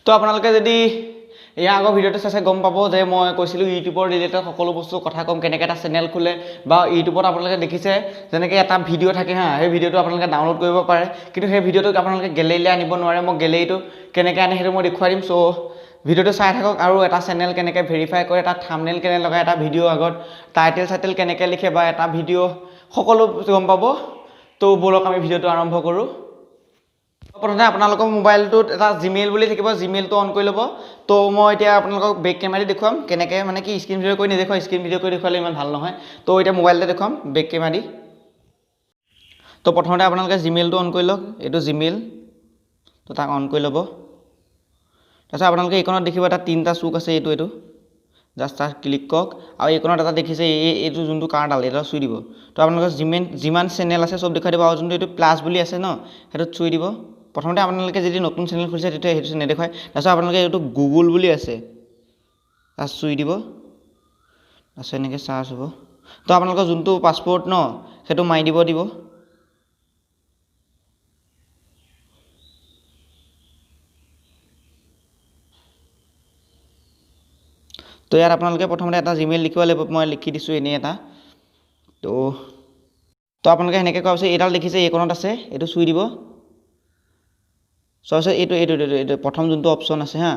তো আপোনালোকে যদি ইয়াৰ আগৰ ভিডিঅ'টো চাইছে গম পাব যে মই কৈছিলোঁ ইউটিউবৰ ৰিলেটেড সকলো বস্তু কথা ক'ম, কেনেকৈ এটা চেনেল খোলে বা ইউটিউবত আপোনালোকে দেখিছে যেনেকৈ এটা ভিডিঅ' থাকে হা, সেই ভিডিঅ'টো আপোনালোকে ডাউনলোড কৰিব পাৰে, কিন্তু সেই ভিডিঅ'টোক আপোনালোকে গেলেৰীলৈ আনিব নোৱাৰে। মই গেলেৰীটো কেনেকৈ আনে সেইটো মই দেখুৱাই দিম। চ' ভিডিঅ'টো চাই থাকক। আৰু এটা চেনেল কেনেকৈ ভেৰিফাই কৰে, এটা থাম্বনেইল কেনেকৈ লগায়, এটা ভিডিঅ' আগত টাইটেল চাইটেল কেনেকৈ লিখে বা এটা ভিডিঅ' সকলো গম পাব। তো ব'লক আমি ভিডিঅ'টো আৰম্ভ কৰোঁ। প্ৰথমতে আপোনালোকৰ মোবাইলটোত এটা জিমেইল বুলি থাকিব, জিমেইলটো অন কৰি ল'ব। তো মই এতিয়া আপোনালোকক বেক কেমেৰা দি দেখুৱাম কেনেকৈ, মানে কি স্ক্ৰীণ ভিডিঅ' কৰি নেদেখুৱাম, স্ক্ৰীণ ভিডিঅ' কৰি দেখুৱালে ইমান ভাল নহয়। তো এতিয়া মোবাইলতে দেখুৱাম বেক কেমেৰা দি। তো প্ৰথমতে আপোনালোকে জিমেইলটো অন কৰি লওক, এইটো জিমেইল, তো তাক অন কৰি ল'ব। তাৰপিছত আপোনালোকে এইকণত দেখিব এটা তিনিটা চুক আছে, এইটো জাষ্ট তাত ক্লিক কৰক। আৰু এইকণত এটা দেখিছে এইটো যোনটো কাঁড়ডাল, এইডাল চুই দিব। তো আপোনালোকৰ যিমান চেনেল আছে চব দেখুৱাই দিব। আৰু যোনটো এইটো প্লাছ বুলি আছে ন, সেইটোত চুই দিব। প্ৰথমতে আপোনালোকে যদি নতুন চেনেল খুলিছে তেতিয়া সেইটো নেদেখুৱায়। তাৰপিছত আপোনালোকে এইটো গুগল বুলি আছে তাত চুই দিব। তাৰপিছত এনেকৈ চাৰ্চ হ'ব। তো আপোনালোকৰ যোনটো পাছপৰ্ট ন সেইটো মাৰি দিব দিব। তো ইয়াত আপোনালোকে প্ৰথমতে এটা জিমেইল লিখিব লাগিব, মই লিখি দিছোঁ এনেই এটা। তো আপোনালোকে সেনেকৈ কৰাৰ পিছত এইডাল দেখিছে এইকণত আছে, এইটো চুই দিব। চোৱাৰ পিছত এইটো, এইটো, এইটো, এইটো প্ৰথম যোনটো অপশ্যন আছে হা,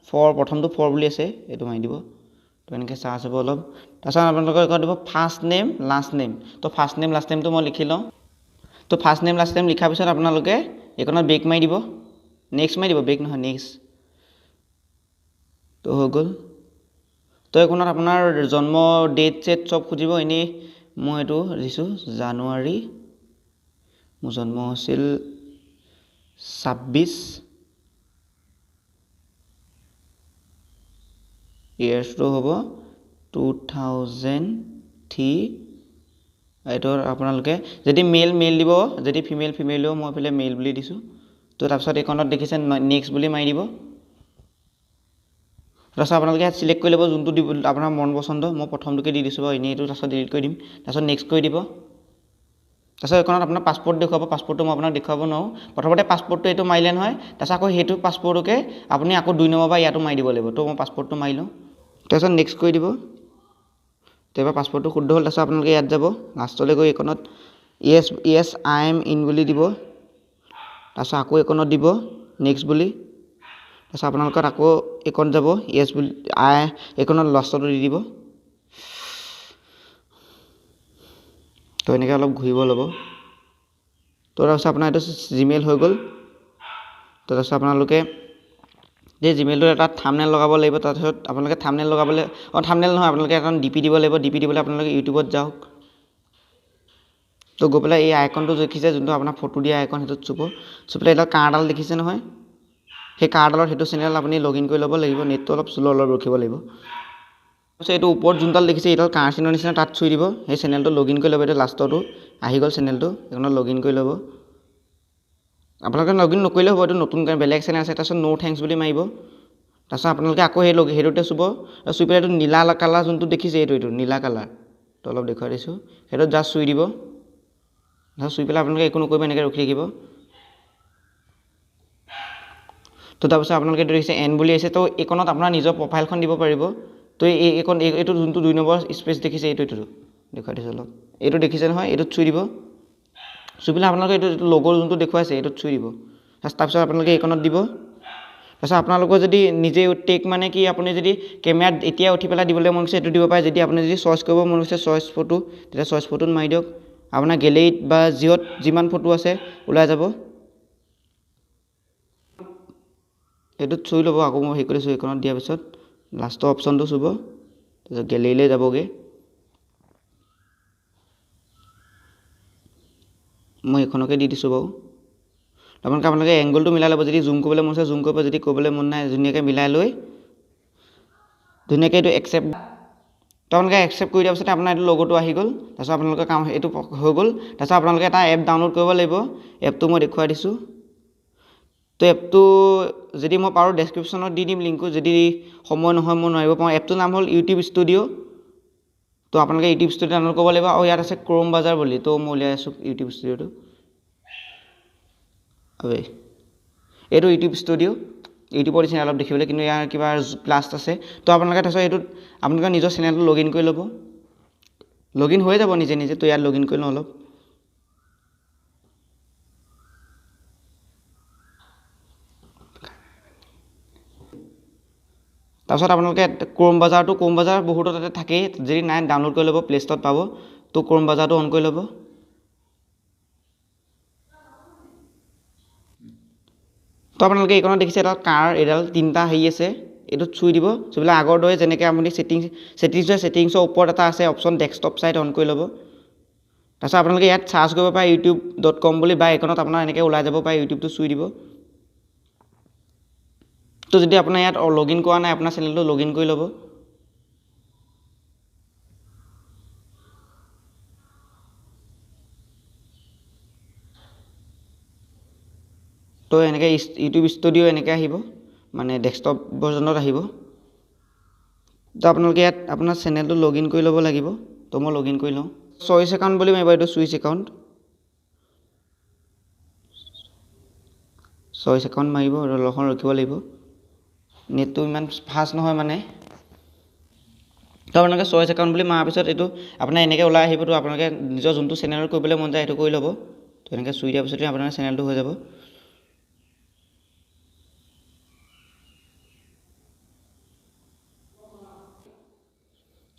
ফৰ, প্ৰথমটো ফৰ বুলি আছে, এইটো মাৰি দিব। তো এনেকৈ চাৰ্চ হ'ব অলপ। তাৰপিছত আপোনালোকে কৈ দিব ফাৰ্ষ্ট নেম লাষ্ট নেম। তো ফাৰ্ষ্ট নেম লাষ্ট নেমটো মই লিখি লওঁ। তো ফাৰ্ষ্ট নেম লাষ্ট নেম লিখাৰ পিছত আপোনালোকে এইকণত বেক মাৰি দিব, নেক্সট মাৰি দিব, বেক নহয় নেক্সট। তো হৈ গ'ল। তো এইখনত আপোনাৰ জন্ম ডেট চেট চব খুজিব। এনেই মই এইটো দিছোঁ জানুৱাৰী, মোৰ জন্ম হৈছিল 26, ইয়েৰ্ছটো হ'ব 2003। এইটো আপোনালোকে যদি মেল মেল দিব, যদি ফিমেল ফিমেল দিব, মই এইফালে মেল বুলি দিছোঁ। তো তাৰপিছত এইখনত দেখিছে নেক্সট বুলি মাৰি দিব। তাৰপিছত আপোনালোকে ইয়াত চিলেক্ট কৰি ল'ব যোনটো দিব আপোনাৰ মন পচন্দ। মই প্ৰথমটোকে দি দিছোঁ বাৰু, এনেই এইটো তাৰপিছত ডিলিট কৰি দিম। তাৰপিছত নেক্সট কৰি দিব। তাৰপিছত এইখনত আপোনাৰ পাছপৰ্ট দেখুৱাব, পাছপৰ্টটো মই আপোনাক দেখুৱাব নোৱাৰোঁ। প্ৰথমতে পাছপৰ্টটো এইটো মাৰিলে নহয়, তাৰপিছত আকৌ সেইটো পাছপৰ্টকে আপুনি আকৌ 2 নম্বৰ বা ইয়াতো মাৰি দিব লাগিব। তো মই পাছপৰ্টটো মাৰি লওঁ। তাৰপিছত নেক্সট কৰি দিব। তো এবাৰ পাছপৰ্টটো শুদ্ধ হ'ল। তাৰপিছত আপোনালোকে ইয়াত যাব, লাষ্টলৈ গৈ এইখনত yes yes I am in বুলি দিব। তাৰপিছত আকৌ এইখনত দিব নেক্সট বুলি। তাৰপিছত আপোনালোকৰ আকৌ এইকণ যাব য়েছ বুলি, আই এইকণত লাষ্টতো দি দিব। তো এনেকৈ অলপ ঘূৰিব ল'ব। তো তাৰপিছত আপোনাৰ এইটো জিমেইল হৈ গ'ল। তো তাৰপিছত আপোনালোকে এই জিমেইলটোত এটা থাম্বনেইল লগাব লাগিব। তাৰপিছত আপোনালোকে থাম্বনেইল লগাবলৈ, অঁ থাম্বনেইল নহয়, আপোনালোকে এখন ডি পি দিব লাগিব। ডি পি দিবলৈ আপোনালোকে ইউটিউবত যাওক। তো গৈ পেলাই এই আইকনটো দেখিছে যোনটো আপোনাৰ ফটো দিয়া আইকন, সেইটোত চুব। চুই পেলাই এইডাল কাঁড়ডাল দেখিছে নহয়, সেই কাঁড়ডালত সেইটো চেনেল আপুনি লগ ইন কৰি ল'ব লাগিব। নেটটো অলপ শ্ল' অলপ ৰখিব লাগিব। তাৰপিছত এইটো ওপৰত যোনডাল দেখিছে এইডাল কাঁড় চিনৰ নিচিনা, তাত চুই দিব। সেই চেনেলটো লগ ইন কৰি ল'ব। এইটো লাষ্টৰটো আহি গ'ল চেনেলটো, এইখনত লগ ইন কৰি ল'ব। আপোনালোকে লগ ইন নকৰিলেও হ'ব, এইটো নতুন বেলেগ চেনেল আছে। তাৰপিছত ন' thanks বুলি মাৰিব। তাৰপিছত আপোনালোকে আকৌ সেই লগ সেইটোতে চুব। চুই পেলাই এইটো নীলা কালাৰ যোনটো দেখিছে, এইটো নীলা কালাৰ, তো অলপ দেখুৱাই দিছোঁ, সেইটোত জাষ্ট চুই দিব। তাৰপিছত চুই পেলাই আপোনালোকে একো নকৰিব, এনেকৈ ৰখি থাকিব। তো তাৰপিছত আপোনালোকে এইটো দেখিছে এন বুলি আহিছে। তো এইকণত আপোনাৰ নিজৰ প্ৰফাইলখন দিব পাৰিব। তো এইকণ, এইটো যোনটো 2 নম্বৰ স্পেচ দেখিছে, এইটো দেখুৱাই দিছোঁ অলপ, এইটো দেখিছে নহয়, এইটোত চুই দিব। চুই পেলাই আপোনালোকে এইটো লগৰ যোনটো দেখুৱাইছে এইটোত চুই দিব। তাৰপিছত আপোনালোকে এইকণত দিব। তাৰপিছত আপোনালোকৰ যদি নিজে টেক, মানে কি আপুনি যদি কেমেৰাত এতিয়া উঠি পেলাই দিবলৈ মন গৈছে এইটো দিব পাৰে। যদি আপুনি যদি চইচ কৰিব মন গৈছে চইচ ফটো, তেতিয়া চইচ ফটোত মাৰি দিয়ক। আপোনাৰ গেলেৰীত বা জিঅ'ত যিমান ফটো আছে ওলাই যাব। এইটোত চুই ল'ব। আকৌ মই হেৰি কৰি দিছোঁ, এইকণত দিয়াৰ পিছত লাষ্টৰ অপশ্যনটো চুব, তাৰপিছত গেলেৰীলৈ যাবগৈ। মই এইখনকে দি দিছোঁ বাৰু। আপোনালোকে এংগলটো মিলাই ল'ব। যদি জুম কৰিবলৈ মন আছে জুম কৰিব, যদি কৰিবলৈ মন নাই ধুনীয়াকৈ মিলাই লৈ ধুনীয়াকৈ এইটো একচেপ্ট, তো আপোনালোকে একচেপ্ট কৰি দিয়াৰ পিছতে আপোনাৰ এইটো লগ'টো আহি গ'ল। তাৰপিছত আপোনালোকৰ কাম এইটো হৈ গ'ল। তাৰপিছত আপোনালোকে এটা এপ ডাউনলোড কৰিব লাগিব। এপটো মই দেখুৱাই দিছোঁ। তো এপটো যদি মই পাৰোঁ ডেছক্ৰিপশ্যনত দি দিম লিংকটো, যদি সময় নহয় মই নোৱাৰিব পাৰোঁ। এপটোৰ নাম হ'ল ইউটিউব ষ্টুডিঅ'। তো আপোনালোকে ইউটিউব ষ্টুডিঅ' ডাউনলোড কৰিব লাগিব। আৰু ইয়াত আছে ক্ৰ'ম বজাৰ বুলি, তো মই উলিয়াই আছোঁ ইউটিউব ষ্টুডিঅ'টো। এইটো ইউটিউব ষ্টুডিঅ'। ইউটিউবৰ নিচিনা অলপ দেখিবলৈ, কিন্তু ইয়াৰ কিবা প্লাছ আছে। তো আপোনালোকে তাৰপিছত এইটোত আপোনালোকে নিজৰ চেনেলটো লগ ইন কৰি ল'ব, লগ ইন হৈ যাব নিজে নিজে। তো ইয়াত লগ ইন কৰি লওঁ অলপ। তাৰপিছত আপোনালোকে ক্ৰ'ম বজাৰটো, ক্ৰ'ম বজাৰ বহুতো তাতে থাকেই, যদি নাই ডাউনলোড কৰি ল'ব, প্লে' ষ্ট'ৰত পাব। তো ক্ৰ'ম বজাৰটো অন কৰি ল'ব। তো আপোনালোকে এইখনত দেখিছে এটা কাৰ এডাল তিনিটা হেৰি আছে, এইটোত চুই দিব। চুই পেলাই আগৰ দৰে যেনেকৈ আপুনি ছেটিংছ হয়, ছেটিংছৰ ওপৰত এটা আছে অপশ্যন ডেস্কটপ ছাইট অন কৰি ল'ব। তাৰপিছত আপোনালোকে ইয়াত চাৰ্চ কৰিব পাৰে youtube.com বুলি, বা এইখনত আপোনাৰ এনেকৈ ওলাই যাব পাৰে, ইউটিউবটো চুই দিব। তো যদি আপোনাৰ ইয়াত লগ ইন কৰা নাই, আপোনাৰ চেনেলটো লগ ইন কৰি ল'ব। তো এনেকৈ ইউটিউব ষ্টুডিঅ' এনেকৈ আহিব, মানে ডেস্কটপ ভাৰ্জনত আহিব। তো আপোনালোকে ইয়াত আপোনাৰ চেনেলটো লগ ইন কৰি ল'ব লাগিব। তো মই লগ ইন কৰি লওঁ। চইচ একাউণ্ট বুলি মাৰিব, এইটো চুইচ একাউণ্ট, চইচ একাউণ্ট মাৰিব, অলপমান ৰখিব লাগিব, নেটটো ইমান ফাষ্ট নহয় মানে। তো আপোনালোকে চইচ একাউণ্ট বুলি মৰাৰ পিছত এইটো আপোনাৰ এনেকৈ ওলাই আহিব। তো আপোনালোকে নিজৰ যোনটো চেনেলত কৰিবলৈ মন যায় সেইটো কৰি ল'ব। তো এনেকৈ চুই দিয়াৰ পিছতে আপোনাৰ চেনেলটো হৈ যাব।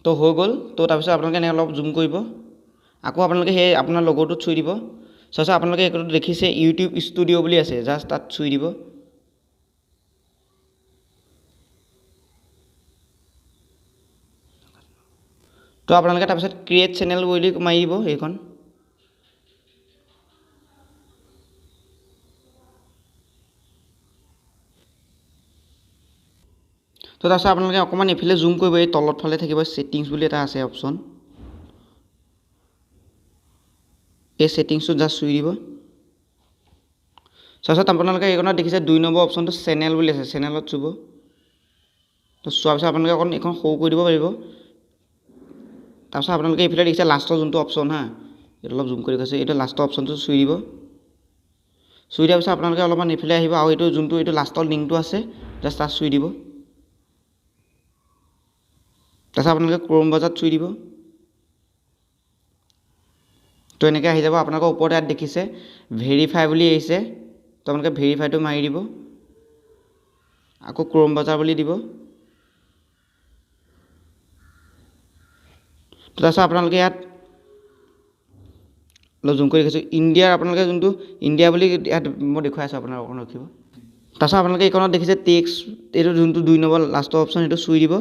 তো হৈ গ'ল। তো তাৰপিছত আপোনালোকে এনেকৈ অলপ জুম কৰিব, আকৌ আপোনালোকে সেই আপোনাৰ লগৰটোত চুই দিব। তাৰপিছত আপোনালোকে এইটো দেখিছে ইউটিউব ষ্টুডিঅ' বুলি আছে, জাষ্ট তাত চুই দিব। তো আপোনালোকে তাৰপিছত ক্ৰিয়েট চেনেল বুলি মাৰি দিব এইখন। তো তাৰপিছত আপোনালোকে অকণমান এইফালে জুম কৰিব, এই তলত ফালে থাকিব ছেটিংছ বুলি এটা আছে অপশ্যন, এই ছেটিংছটোত জাষ্ট চুই দিব। তাৰপিছত আপোনালোকে এইখনত দেখিছে 2 নম্বৰ অপশ্যনটো চেনেল বুলি আছে, চেনেলত চুব। তো চোৱাৰ পিছত আপোনালোকে অকণ এইখন সৰু কৰি দিব পাৰিব। তাৰপিছত আপোনালোকে এইফালে দেখিছে লাষ্টৰ যোনটো অপশ্যন, হা, এইটো অলপ জুম কৰি কৈছোঁ, এইটো লাষ্টৰ অপশ্যনটো চুই দিব। চুই দিয়াৰ পিছত আপোনালোকে অলপমান এইফালে আহিব আৰু এইটো যোনটো এইটো লাষ্টৰ লিংকটো আছে জাষ্ট তাত চুই দিব। তাৰপিছত আপোনালোকে ক্ৰ'ম বজাৰত চুই দিব। তো এনেকৈ আহি যাব। আপোনালোকৰ ওপৰত ইয়াত দেখিছে ভেৰিফাই বুলি আহিছে, তো আপোনালোকে ভেৰিফাইটো মাৰি দিব, আকৌ ক্ৰ'ম বজাৰ বুলি দিব। তো তাৰপিছত আপোনালোকে ইয়াত অলপ জুম কৰি দেখিছোঁ ইণ্ডিয়াৰ, আপোনালোকে যোনটো ইণ্ডিয়া বুলি ইয়াত মই দেখুৱাই আছোঁ, আপোনালোক অকণ ৰখিব। তাৰপিছত আপোনালোকে এইখনত দেখিছে টেক্স, এইটো যোনটো 2 নম্বৰ লাষ্টৰ অপশ্যন সেইটো চুই দিব।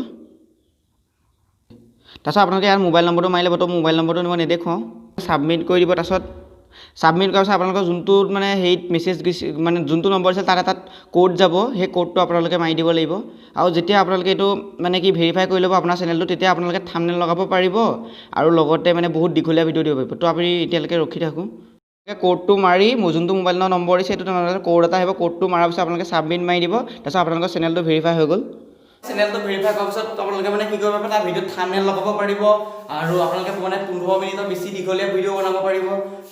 তাৰপিছত আপোনালোকে ইয়াত মোবাইল নম্বৰটো মাৰি ল'ব। তো মোবাইল নম্বৰটো মই নেদেখুৱাওঁ, ছাবমিট কৰি দিব। তাৰপিছত ছাবমিট কৰাৰ পিছত আপোনালোকৰ যোনটো মানে হেৰিত মেছেজ গৈছে, মানে যোনটো নম্বৰ দিছিল তাত এটা ক'ড যাব, সেই ক'ডটো আপোনালোকে মাৰি দিব লাগিব। আৰু যেতিয়া আপোনালোকে এইটো মানে কি ভেৰিফাই কৰি ল'ব আপোনাৰ চেনেলটো, তেতিয়া আপোনালোকে থাম্বনেইল লগাব পাৰিব আৰু লগতে মানে বহুত দীঘলীয়া ভিডিঅ' দিব পাৰিব। তো আপুনি এতিয়ালৈকে ৰখি থাকোঁ। ক'ডটো মাৰি মোৰ যোনটো মোবাইল নম্বৰ দিছে সেইটো ক'ড এটা আহিব, ক'ডটো মাৰাৰ পিছত আপোনালোকে ছাবমিট মাৰি দিব। তাৰপিছত আপোনালোকৰ চেনেলটো ভেৰিফাই হৈ গ'ল। চেনেলটো ভেৰিফাই কৰাৰ পিছত আপোনালোকে মানে কি কৰিব পাৰিব, তাৰ ভিডিঅ'ত থাম্বনেইল লগাব পাৰিব আৰু আপোনালোকে মানে 15 মিনিটৰ বেছি দীঘলীয়া ভিডিঅ' বনাব পাৰিব।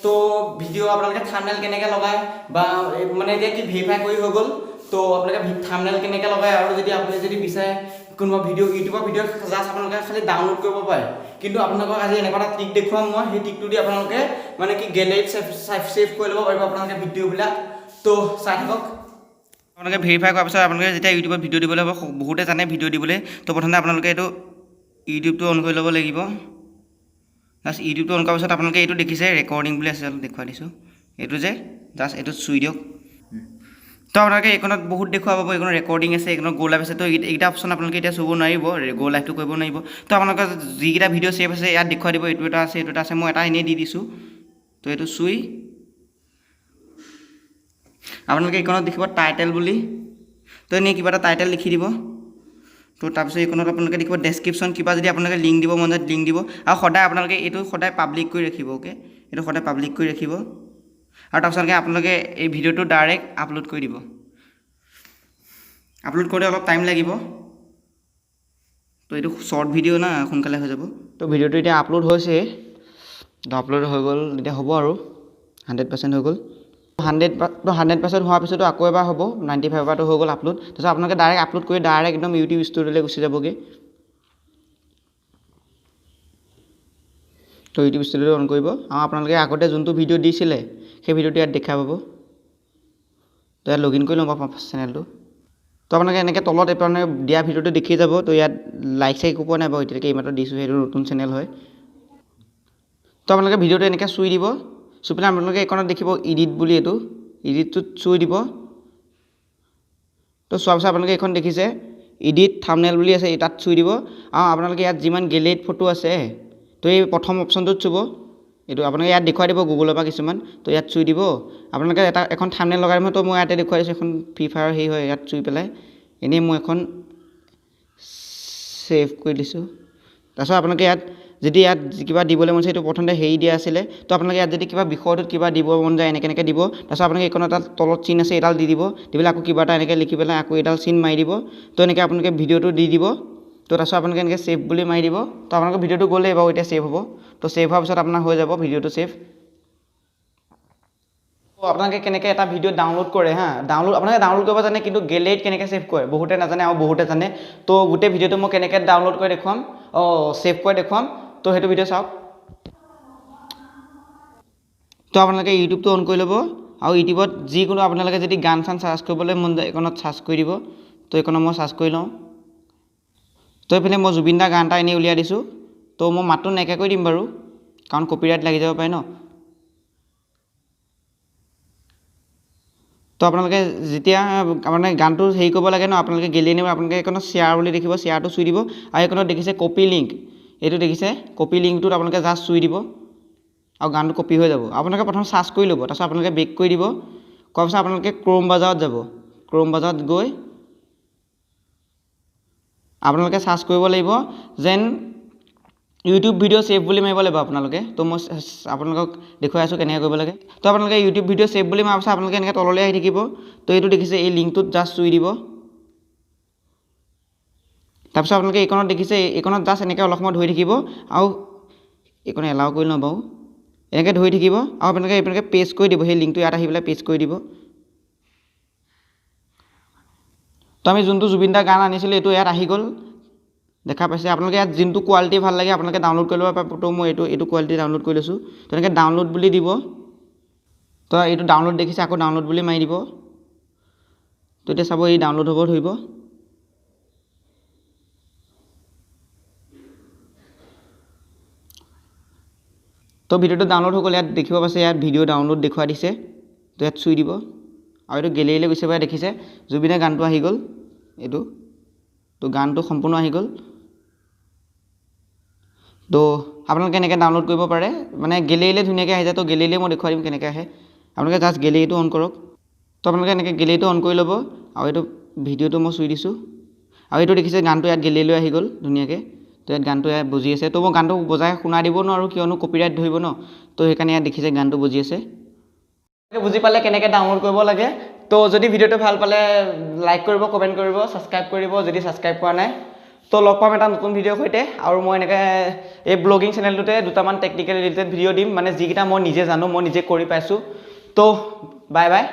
তো ভিডিঅ' আপোনালোকে থাম্বনেইল কেনেকৈ লগায় বা মানে এতিয়া কি ভেৰিফাই কৰি হৈ গ'ল, তো আপোনালোকে থাম্বনেইল কেনেকৈ লগায় আৰু যদি আপুনি যদি বিচাৰে কোনোবা ভিডিঅ' ইউটিউবৰ ভিডিঅ' জাষ্ট আপোনালোকে খালি ডাউনলোড কৰিব পাৰে। কিন্তু আপোনালোকক আজি এনেকুৱা এটা ট্ৰিক দেখুৱাম মই, সেই ট্ৰিকটো দি আপোনালোকে মানে কি গেলেৰীত ছেভ কৰি ল'ব পাৰিব আপোনালোকে ভিডিঅ'বিলাক। তো চাই থাকক। আপোনালোকে ভেৰিফাই কৰাৰ পিছত আপোনালোকে যেতিয়া ইউটিউবত ভিডিঅ' দিবলৈ হ'ব, বহুতে জানে ভিডিঅ' দিবলৈ। তো প্ৰথমতে আপোনালোকে এইটো ইউটিউবটো অন কৰি ল'ব লাগিব। জাষ্ট ইউটিউবটো অন কৰাৰ পিছত আপোনালোকে এইটো দেখিছে ৰেকৰ্ডিং বুলি আছে, অলপ দেখুৱাই দিছোঁ, এইটো যে জাষ্ট এইটো চুই দিয়ক। তো আপোনালোকে এইখনত বহুত দেখুওৱা পাব, এইখনত ৰেকৰ্ডিং আছে, এইখনত গ' লাইভ আছে। তো এইকেইটা অপশ্যন আপোনালোকে এতিয়া চুব নোৱাৰিব, গ' লাইভটো কৰিব নোৱাৰিব। তো আপোনালোকে যিকেইটা ভিডিঅ' ছেভ আছে ইয়াত দেখুৱাই দিব, এইটো এটা আছে, এইটো এটা আছে, মই এটা এনেই দি দিছোঁ। তো এইটো চুই আপোনালোকে এইখনত দেখিব টাইটেল বুলি, তো এনেই কিবা এটা টাইটেল লিখি দিব। তো তাৰপিছত এইখনত আপোনালোকে দেখিব ডেছক্ৰিপশ্যন, কিবা যদি আপোনালোকে লিংক দিব মন যায় লিংক দিব। আৰু সদায় আপোনালোকে এইটো সদায় পাব্লিক কৰি ৰাখিব, অ'কে, এইটো সদায় পাব্লিক কৰি ৰাখিব। আৰু তাৰপিছত আপোনালোকে এই ভিডিঅ'টো ডাইৰেক্ট আপলোড কৰি দিব। আপলোড কৰোঁতে অলপ টাইম লাগিব, তো এইটো শ্বৰ্ট ভিডিঅ' না, সোনকালে হৈ যাব। তো ভিডিঅ'টো এতিয়া আপলোড হৈছে, তো আপলোড হৈ গ'ল, এতিয়া হ'ব আৰু 100% হৈ গ'ল। 100% হোৱাৰ পিছতো আকৌ এবাৰ হ'ব, 95 পৰাটো হৈ গ'ল আপলোড। তাৰপিছত আপোনালোকে ডাইৰেক্ট আপলোড কৰি ডাইৰেক্ট একদম ইউটিউব ষ্টুডিঅ'লৈ গুচি যাবগৈ। তো ইউটিউব ষ্টুডিঅ'টো অন কৰিব আৰু আপোনালোকে আগতে যোনটো ভিডিঅ' দিছিলে সেই ভিডিঅ'টো ইয়াত দেখা পাব। তো ইয়াত লগ ইন কৰি ল'ম চেনেলটো। তো আপোনালোকে এনেকৈ তলত আপোনালোকে দিয়া ভিডিঅ'টো দেখি যাব। তো ইয়াত লাইক চাইক একো পোৱা নাই বাৰু এতিয়ালৈকে, এইমাত্ৰ দিছোঁ, সেইটো নতুন চেনেল হয়। তো আপোনালোকে ভিডিঅ'টো এনেকৈ চুই দিব, চুই পেলাই আপোনালোকে এইকণত দেখিব এডিট বুলি, এইটো এডিটটোত চুই দিব। তো চোৱাৰ পিছত আপোনালোকে এইখন দেখিছে এডিট থাম্বনেইল বুলি আছে, তাত চুই দিব। আৰু আপোনালোকে ইয়াত যিমান গেলেৰীত ফটো আছে তো এই প্ৰথম অপশ্যনটোত চুব, এইটো আপোনালোকে ইয়াত দেখুৱাই দিব গুগলৰ পৰা কিছুমান, তো ইয়াত চুই দিব। আপোনালোকে এটা এখন থাম্বনেইল লগাই দিব। তো মই ইয়াতে দেখুৱাই দিছোঁ, এখন ফ্ৰী ফায়াৰ হেৰি হয়, ইয়াত চুই পেলাই এনেই মই এখন ছেভ কৰি দিছোঁ। তাৰপিছত আপোনালোকে ইয়াত যদি ইয়াত কিবা দিবলৈ মন আছে, সেইটো প্ৰথমতে হেৰি দিয়া আছিলে। তো আপোনালোকে ইয়াত যদি কিবা বিষয়টোত কিবা দিব মন যায় এনেকৈ এনেকৈ দিব। তাৰপিছত আপোনালোকে এইকণত তাত তলত চিন আছে, এইডাল দি দিব, দি পেলাই আকৌ কিবা এটা এনেকৈ লিখি পেলাই আকৌ এইডাল চিন মাৰি দিব। তো এনেকৈ আপোনালোকে ভিডিঅ'টো দি দিব। তো তাৰপিছত আপোনালোকে এনেকৈ ছেভ বুলি মাৰি দিব। তো আপোনালোকৰ ভিডিঅ'টো গ'লেই বাৰু এতিয়া ছেভ হ'ব। তো ছেভ হোৱাৰ পিছত আপোনাৰ হৈ যাব ভিডিঅ'টো ছেভ। তো আপোনালোকে কেনেকৈ এটা ভিডিঅ' ডাউনলোড কৰে, হা, ডাউনলোড আপোনালোকে ডাউনলোড কৰিব জানে, কিন্তু গেলেৰীত কেনেকৈ ছেভ কৰে বহুতে নাজানে আৰু বহুতে জানে। তো গোটেই ভিডিঅ'টো মই কেনেকৈ ডাউনলোড কৰি দেখুৱাম, ছেভ কৰি দেখুৱাম, তো সেইটো ভিডিঅ' চাওক। তো আপোনালোকে ইউটিউবটো অন কৰি ল'ব আৰু ইউটিউবত যিকোনো আপোনালোকে যদি গান চান চাৰ্চ কৰিবলৈ মন যায় এইকণত চাৰ্চ কৰি দিব। তো এইকণত মই চাৰ্চ কৰি লওঁ। তো এইফালে মই জুবিন দাৰ গান এটা এনেই উলিয়াই দিছোঁ। তো মই মাতটো নাইকিয়া কৰি দিম বাৰু, কাৰণ কপিৰাইট লাগি যাব পাৰে ন। তো আপোনালোকে যেতিয়া মানে গানটো হেৰি কৰিব লাগে ন, আপোনালোকে গেলেৰী নিব, আপোনালোকে এইকণত শ্বেয়াৰ বুলি দেখিব, শ্বেয়াৰটো চুই দিব। আৰু এইকণত দেখিছে কপি লিংক, এইটো দেখিছে কপি লিংকটোত আপোনালোকে জাষ্ট চুই দিব আৰু গানটো কপি হৈ যাব। আপোনালোকে প্ৰথম চাৰ্চ কৰি ল'ব, তাৰপিছত আপোনালোকে বেক কৰি দিব। কৰাৰ পিছত আপোনালোকে ক্ৰ'ম বজাৰত যাব, ক্ৰ'ম বজাৰত গৈ আপোনালোকে চাৰ্চ কৰিব লাগিব যেন ইউটিউব ভিডিঅ' ছেভ বুলি মাৰিব লাগিব আপোনালোকে। তো মই আপোনালোকক দেখুৱাই আছোঁ কেনেকৈ কৰিব লাগে। তো আপোনালোকে ইউটিউব ভিডিঅ' ছেভ বুলি মাৰাৰ পিছত আপোনালোকে এনেকৈ তললৈ আহি থাকিব। তো এইটো দেখিছে এই লিংকটোত জাষ্ট চুই দিব। তাৰপিছত আপোনালোকে এইকণত দেখিছে এইকণত জাষ্ট এনেকৈ অলপ সময় ধৰি থাকিব আৰু এইকণ এলাউ কৰি লওঁ বাৰু, এনেকৈ ধৰি থাকিব আৰু আপোনালোকে এইপিনে পেষ্ট কৰি দিব, সেই লিংকটো ইয়াত আহি পেলাই পেষ্ট কৰি দিব। তো আমি যোনটো জুবিন দাৰ গান আনিছিলোঁ এইটো ইয়াত আহি গ'ল, দেখা পাইছে। আপোনালোকে ইয়াত যোনটো কোৱালিটি ভাল লাগে আপোনালোকে ডাউনলোড কৰি ল'ব পাৰে। তো মই এইটো কোৱালিটি ডাউনলোড কৰি লৈছোঁ। তেনেকৈ ডাউনলোড বুলি দিব। তো এইটো ডাউনলোড দেখিছে, আকৌ ডাউনলোড বুলি মাৰি দিব। তো এতিয়া চাব এই ডাউনলোড হ'ব ধৰিব। তো ভিডিঅ'টো ডাউনলোড হৈ গ'ল, ইয়াত দেখিব পাইছে ইয়াত ভিডিঅ' ডাউনলোড দেখুৱাই দিছে। তো ইয়াত চুই দিব আৰু এইটো গেলেৰীলৈ গৈছে বা দেখিছে জুবিনৰ গানটো আহি গ'ল, এইটো তো গানটো সম্পূৰ্ণ আহি গ'ল। তো আপোনালোকে এনেকৈ ডাউনলোড কৰিব পাৰে, মানে গেলেৰীলৈ ধুনীয়াকৈ আহি যায়। তো গেলেৰীলৈ মই দেখুৱাই দিম কেনেকৈ আহে। আপোনালোকে জাষ্ট গেলেৰীটো অন কৰক। তো আপোনালোকে এনেকৈ গেলেৰীটো অন কৰি ল'ব আৰু এইটো ভিডিঅ'টো মই চুই দিছোঁ আৰু এইটো দেখিছে গানটো ইয়াত গেলেৰীলৈ আহি গ'ল ধুনীয়াকৈ। তো ইয়াত গানটো ইয়াত বজি আছে। তো মই গানটো বজাই শুনাই দিব নোৱাৰোঁ, কিয়নো কপিৰাইট ধৰিব ন। তো সেইকাৰণে ইয়াত দেখিছে গানটো বজি আছে। বুজি পালে কেনেকৈ ডাউনলোড কৰিব লাগে। তো যদি ভিডিঅ'টো ভাল পালে লাইক কৰিব, কমেণ্ট কৰিব, ছাবস্ক্ৰাইব কৰিব যদি ছাবস্ক্ৰাইব কৰা নাই। তো লগ পাম এটা নতুন ভিডিঅ'ৰ সৈতে। আৰু মই এনেকৈ এই ব্লগিং চেনেলটোতে দুটামান টেকনিকেল ৰিলেটেড ভিডিঅ' দিম, মানে যিকেইটা মই নিজে জানো, মই নিজে কৰি পাইছোঁ। তো বাই বাই।